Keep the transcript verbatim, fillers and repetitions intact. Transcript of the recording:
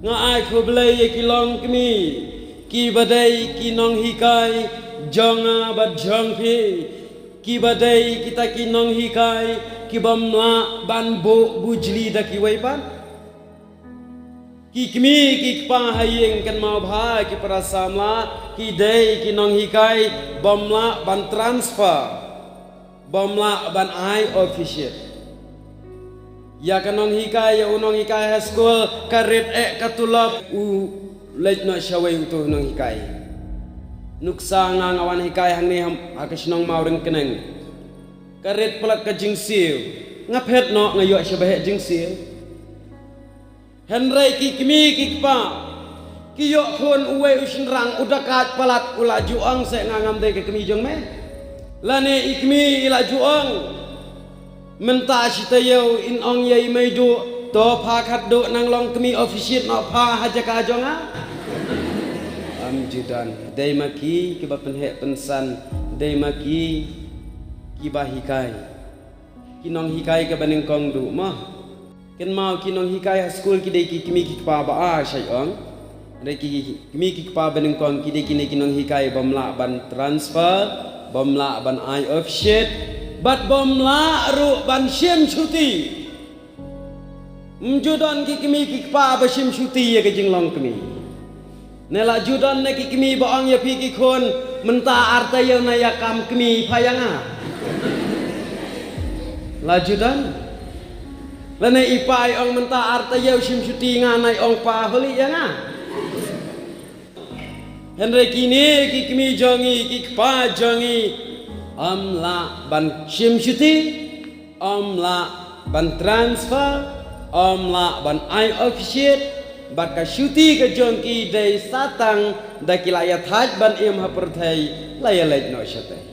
Nga ai khublei ïa ki longkmie, ki ba dei ki nonghikai jong nga bad jong phi, ki ba dei kita ki nonghikai ki bym lah ban buh bujli da kiwei pat. Ki kmie ki kpa ha ïing, kynmaw bha ki para samla, ki dei ki nonghikai bym lah ban transfer, bym lah ban ai officiate. Ïa ka nonghikai, ïa u nonghikai ha skul, ka rit eh ka tulop, u leit noh shawei uto u nonghikai. Nuksa nga, nga wan hikai hangne ha, ha ka shnong Mawryngkneng. Ka rit palat ka jingsiew. Nga phet noh, nga ïoh sha ba heh jingsiew. Hynrei ki kmie ki kpa ki ïoh khun uwei u shynrang u da kait palat, u la ju ong, se nga ngam dei ka kmie jong me. Lane i kmie i la ju ong, mynta shi taïew in ong ïa i Meiduh, to pha Khatduh nang long kmie officiate noh pha ha jaka jong nga. Ym ju don. Dei ma ki ki ba pynheh pynsan, dei ma ki ki ba hikai. Ki nonghikai ki ba nyngkong duh mo. Kynmaw, ki nonghikai ha skul ki dei ki kmie ki kpa ba, ah, shait ong. Dei ki kmie ki kpa ba nyngkong, ki dei kine ki nonghikai bym lah ban transfer, bym lah ban ai officiate, bad bym lah ruh ban shim shuti. Ym ju don ki kmie ki kpa ba shim shuti ïa ka jinglong kmie. Ne la ju don ne ki kmie ba ong ïa phi ki khun, mynta ar taïew na ïa kam kmie pha ïa nga. La ju don. Lane i pa i ong mynta ar taïew shim shuti nga, na i ong pa holi ïa nga. Hynrei kine ki kmie jong ngi, ki kpa jong ngi, ym lah ban shim shuti, ym lah ban transfer, ym lah ban ai officiate, bad ka shuti ka jong ki dei sa tang da ki la ïa thait ban im ha pyrthei, la ïa leit noh shatei.